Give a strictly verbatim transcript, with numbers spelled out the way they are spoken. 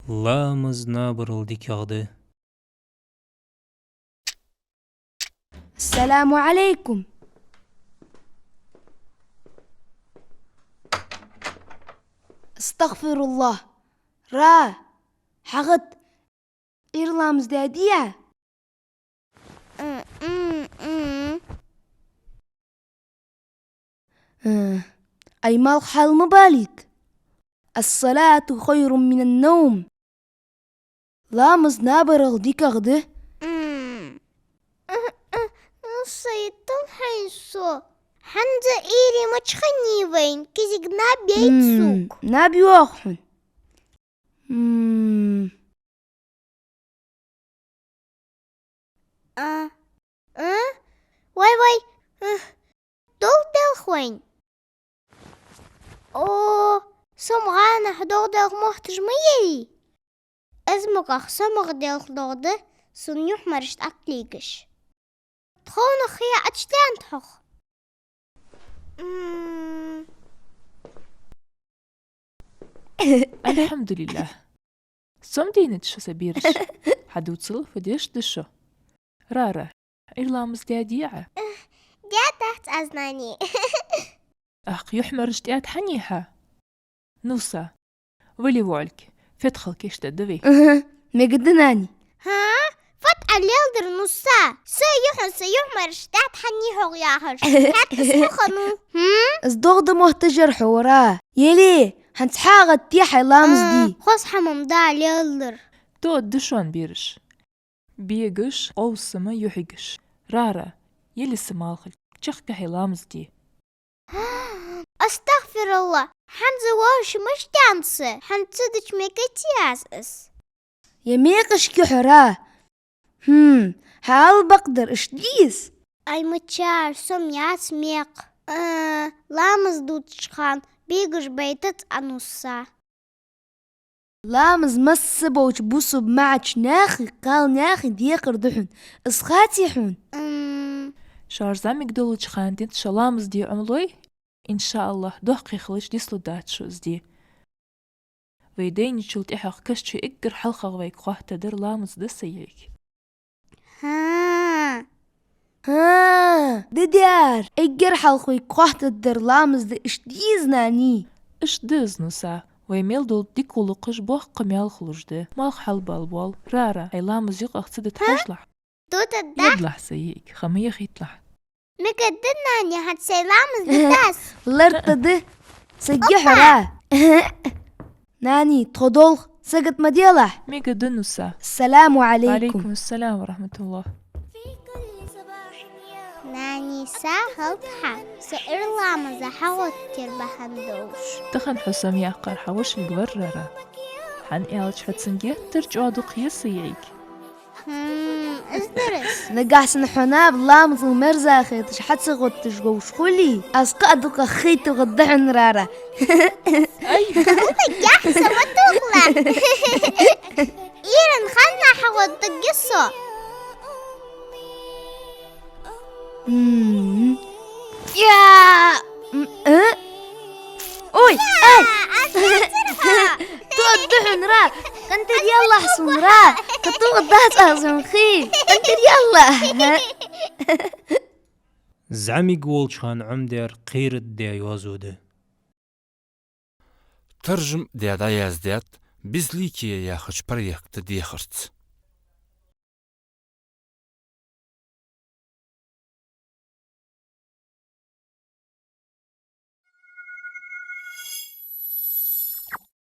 Ламаз набарал дикагӀа да. السلام عليكم. أستغفر الله. Ра, хьагӀатта, Ӏуйра ламаз даьдий Ӏа? М-м-м. Э, ай малх хьал ма балийта. الصلاة خير من النوم. Ламаз набарал дикагӀа да. М. Э, э, ну, сайтал хьайсо. ХӀанз Ӏуйре мачханни вайна, кизиг наб яйта, м, суг. Наб йоагӀа хьона. М. А? А? Вай, вай. А. Долх делх вайна. О, со-м гӀанахьа долх делх мотташ ма яй. Из мукъагӀа со-м гӀа делх долх да, сона юхьмараш тӀа тӀалигаш. Тховнах хье ачтян тхох. М. الحمد لله. Со-м дийна да шо, са бераш. Хьадувцал, фу деш да шо. Рара, Ӏуйра ламаз даьдий Ӏа? Даьдац аз, нани. Ах, юхьмараш тӀа тӀа хьанийхьа? Ну са, вали воӀалг, фетхал кийчдаь да вай. Мегаргда, нани. ХӀа? Фу тӀа леладир, ну са? Са юхьа, са юхьмараш тӀа тӀа хьанийхьа яхаш. ХӀаьта из фу ха, ну? Хм? Из догӀа да моттаж яр хьо, Ра. Еле, хӀанз хьагӀаттий хьай ламаз дий? А, хоза хӀама ма да леладир. Тоъаргда шоана, бераш. Бегаш, къовсама юхьигаш. Рара, еле са малхалг, чехка хьай ламаз де. أستغفر الله. ХӀанз вовшамаш тӀа са, хӀанз цу дича мегаргдий аз из? Е мекъашка хьо, Ра? Хм, хьал бакъдар, иштта дий из? Ай, мичара, со-м яц мекъа. А, ламаз дувцача хана бегаш байтац Ӏа, ну са. Ламаз масса болча бусалба маӀача наьха, кхалнаьха декхар да хьона. Из хаций хьона? М. Шоаш зӀамига долча хана денз шо ламаз де Ӏомалой, иншааллахӀ, доккхий хилча дицлургдац шо из де. Вай дайначул тӀехьагӀа каша чу эггара хьалхагӀа вайга хоаттаргдар ламаз да, са йиӀиг. ХӀа. ХӀа, да дер. Эггара хьалха вайга хоаттаргдар ламаз да, иштта дий из, нани? Иштта да из, ну са. Вай мел дола дика гӀулакхаш боккха маьл хулаш да. Малх хьалбала боал. Рара, ай ламаз юкъах ца дита хьажалахь. Дутаргда? Едалахь, са йиӀиг, ха ма яхийталахь. Мегаргда, нани, хӀанз сай ламаз дитас? Ларта да. Саг я хьо, Ра? Нани, тхо долх, сагот ма делахь. Мегаргда, ну са. السلام عليكم. وعليكم السلام ورحمة الله. Нани, сагӀа хилда хьа, са Ӏуйра ламаза хьагӀоттар бахьан долаш. Тахан хьо со-м яьккхар хьа вошалг вар, Рара. ХӀана аьлча хьо цунна геттара чӀоагӀа дукха я, са йиӀиг. Хм, из дар из. Нагахьа санна хьо наб ламазал мерза хеташ хьа ца гӀотташ вовш хуле, аз кхы а дукха хайтаргда хьона, Рара. Ай. Умма, яхь, со ма тохалахь. Ӏуйран хана хьагӀоттаргья со. М. Я! М, э? Ой, ай! Тоъаргда хьона, Ра! КъинтӀера ялалахь сона, Ра! Кхы тоъаргдац аз хьона, хий! КъинтӀера ялалахь! ЗӀамига волча хана Ӏомадаьр кхерадаь йоазув да. Таржам даь дӀаяздаьд «Безликие» яхача проекта дехарца.